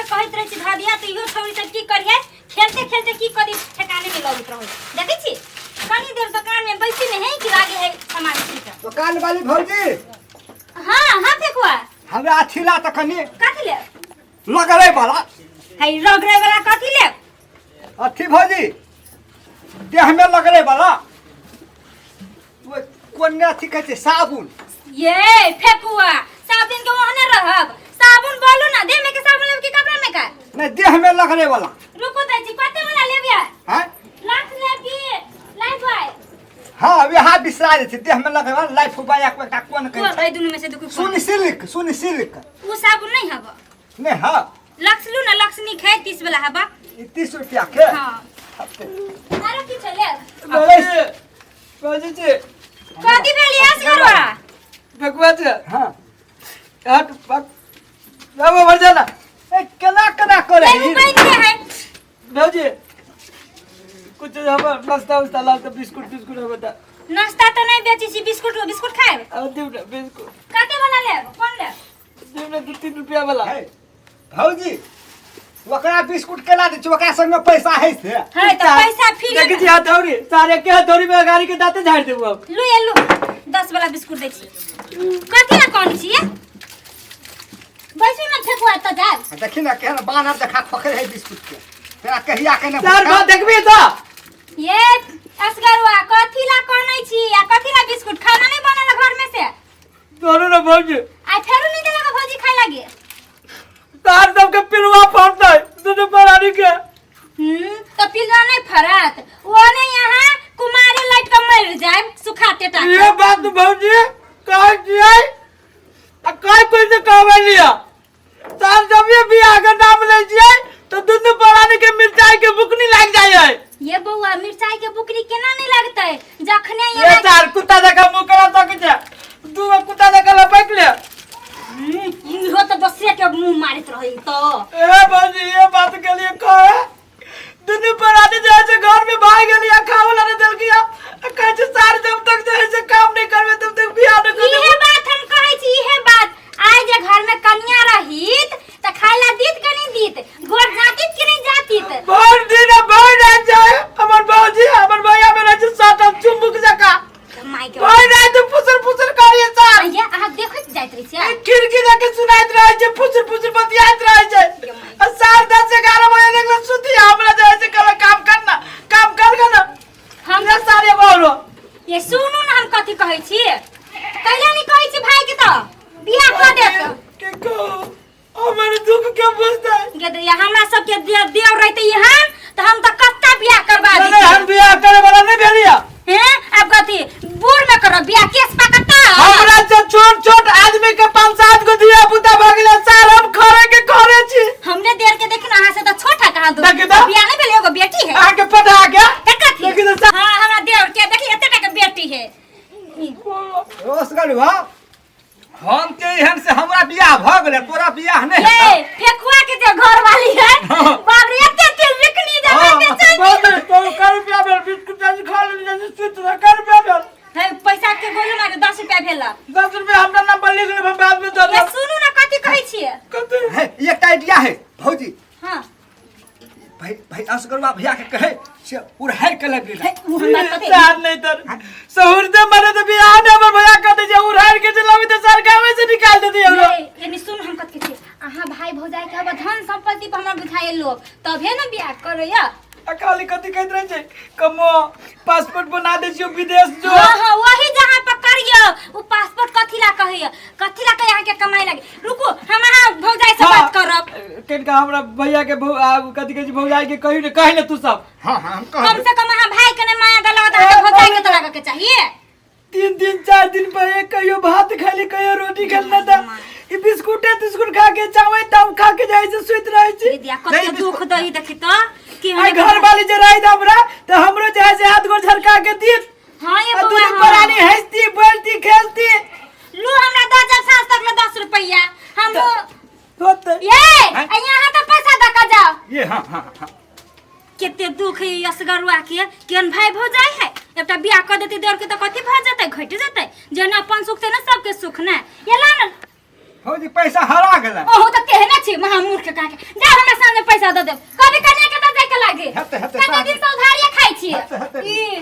के कहैत रहै छी धऽ दिया तऽ इहो छौरी सब की करिहे खेलते खेलते की करी ठेकाने नहि लगैत रहै देखै छी कनी देर दोकान में बैसी नहीं है कि लागे है सामान छीट। दोकान वाली भौजी। हाँ हाँ फेकुआ। हमरा अथी ला तऽ कनि। कथी ले? लगड़े वाला। है रगड़े वाला कथी ले? अथी भौजी देह में लगड़े वाला कोन ने अथी कहै छै साबुन। ये फेकुआ साबुन के ओहने रहब साबुन बोलू ना देह में के साबुन लेब कि कपड़ा में का? नहीं देह में लगड़े वाला। रुको दै छी कते वाला लेब यार? हैं? लाख लेब कि लाइफ बॉय? हाँ वएह बिसरा जाइ छै देह में लगड़े वाला लाइफ बॉय एकटा कोन कहै कोन छै? एहि दुनू में से देखू कोन? सुन सिल्क सुन सिल्क। उ साबुन नहीं हब। नहीं हाँ। लक्स लू ना लक्स नीक है 30 वाला हबा। ई 30 रुपया के? हाँ। आरो की चले? भौजी भौजी जी। कथी भेल यस गरवा? भगवा जी। हाँ। हट पक बाबा भर जाना। ए केना केना करे? नहीं बन के है। भौजी कुछ हम नाश्ता उस्ता ला तो बिस्कुट बिस्कुट हम बता। नाश्ता तो नहीं बेची छी बिस्कुट बिस्कुट खाएब? अब देव ना बिस्कुट। कते वाला लेब कोन लेब? देव ना 2-3 रुपया वाला। है भौजी ओकरा बिस्कुट केना दै छी ओकरा संग में पैसा है से? है तो पैसा फिर देखी छी हथौड़ी सारे के हथौड़ी में गाड़ी के दांते झाड़ देबो अब। लू ये लू 10 वाला बिस्कुट दै छी। कथी ला कोन छी बैसू ना फेकुआ त जाब। देखी ना केहन बानर देखा खोखरे है बिस्कुट के तेरा कहिया के ना चार बार देखबी तो। ये असगरवा कथी ला कोनै छी आ कथी ला बिस्कुट खाना नहीं बनल घर में से? तोरो ना भौजी। आ फेरू नहीं देलक भौजी खाय लागे। तार सबके पिलुआ फड़तै दुनू प्राणी के। तो पिलुआ नहीं फड़त वो नहीं यहाँ कुमारी लाइट के मर जाए सुखाते टा। ये बात भौजी कहै छियै आ कहै कोई से कहबै लिया तार जब ये बियाह के नाम लै छियै तो दुनू प्राणी के मिरचाई के बुकनी लाग जाइ है। ये बौआ मिरचाई के बुकनी केना नहीं लगतै जखने ये यहाँ चार कुत्ता जकाँ मुँह करा सकै छै दू गो कुत्ता जकाँ लपकि ले। इहो तो दोसरे के मुंह मारैत रहै तो। ए भौजी ये बात के लिए कहे दुनू प्राणी जे है से घर में भाग गेलिया खाओ ला नहीं देलकिया कहै छै सार जब तक जे है से काम नहीं करबे तब तक बियाह नहीं करबे। इहे बात हम कहै छी इहे बात आइ जे घर में कन्या रहित त खाय ला दीत के नहीं दीत गोर जातित के नहीं जातित। भर दिन आ भर रात जाए हमर भौजी हमर भैया में रहै छै साटल चुम्बुक जकाँ। माय के भर रात फुसर फुसर करिए सार। ये अहाँ देखैत जाइत रहै छियै? ए खिड़की देके सुनाइत रहै छै फुसर फुसर बतियाइत रहै छै। आ 10:30 11 बजे देखल सुती हमरा जे है से कहलक काम कर ना काम कर के ना। हम ये सारे बोलो। ये सुनू ना हम कथी कहै छी कैला नहीं कहै छी भाई के तो बियाह कऽ देत। के कहू हमर दुख के बुझतै? गे दैया हमरा सबके देव रहते यहाँ तो हम तो कत्ता बियाह करवा नहीं, दी। हम बियाह करे वाला नहीं भेलिया। हैं अब कथी बूढ़ में करब बियाह केस पाकता? हमरा से छोट छोट आदमी के 5-7 गो धिया पुता भऽ गेलै सार हम खरे के खरे छी। हमने देर के देखिन अहाँ से तो छोट है कहाँ दू। देखी तो। बियाह नहीं भेल एगो बेटी है। अहाँ के पटा के? के कथी? देखी तो सा- हाँ हमरा देवर के देखी एते टा के बेटी है। रोसगल भा हम के एहन से हमरा बियाह भ गेलै तोरा बियाह नहीं ये हेतौ। फेकुआ के जे घर वाली है बाप रे एते एते लिखनी जे हाँ। बेचैनी। बाप रे, तो कर रुपया भेल बिस्कुट आज खा लेली जैसे सुति रह, कर रुपया भेल? है पैसा के गोलू मारे 10 रुपया भेल। 10 रुपया हमरा नाम पर लिख लेब हम बाद में दऽ ये देब। सुनू ना कथी कहै छियै? कथी? है एकटा आइडिया है भौजी। हाँ। भाई भाई असगरवा भैया के कहे से उड़ाइ के लग गेलै। हे, उ हमरा कथी? सार नहीं तर सहुर दे मरे तो बियाह ने हमर भैया कहते जे उड़ाइ के चलाबी त सर गावे से निकाल देती हमरा। ये, यानी सुन हम कथी कहै छी अहाँ भाई भौजाई के अब धन संपत्ति पर हमरा बुझाए लोग तबे न बियाह करैया। आ खाली कथी कहैत रहै छै कमो पासपोर्ट बना दै छियौ विदेश जो। हाँ हाँ वही जहाँ पर करियो उ पासपोर्ट कथी ला कहैया कथी ला कहे अहाँ के कमाई लागे। रुकू हम अहाँ भौजाई से बात करब। कनिका हमरा भैया के कथी कहै छै भौजाई के कहियो ने कहि ने तू सब। हाँ हाँ हम कहब। कम से कम अहाँ भाई के ने माया दलवा त अहाँ के भौजाई के त लागऽ के चाहिए। 3 दिन 4 दिन पर एक कहियो भात खाली कहियो रोटी खाली ना त ई बिस्कुटे तिस्कुट खा के चावल ताव खा के जाइ छै सुति रहै छी। दीदी, आ कते नहीं, दुख दही देखी त कि आई घर वाली जे रही हमरा त हमरो जे है से हाथ गोर झरका के दित। हाँ, ये आ बौआ, दुनू हाँ। प्राणी हंसती बोलती खेलती। लू हमरा दस जब साँझ तक ले 10 रुपया हम होते। ये हैं? आ यहाँ तो पैसा दऽ के जाओ। ये हाँ हाँ हाँ। केते दुख है असगरुआ के केहन भाई भौजाई है एकटा बियाह कऽ देतै देवर के तऽ कथी भऽ जेतै घटि जेतै जेना अपन सुख तेना सबके सुख ने ये ला ने। फौजी पैसा हरा गेलै। ओहो तऽ तेहने छै महामूर्ख। मूर्ख कहाँ के। जा हमरा सामने पैसा दे देब। कभी कनिया के दे जाय के लागे। हेतै, हेतै, कते दिन से उधारिये खाइ छियै। हेतै, हेतै। ई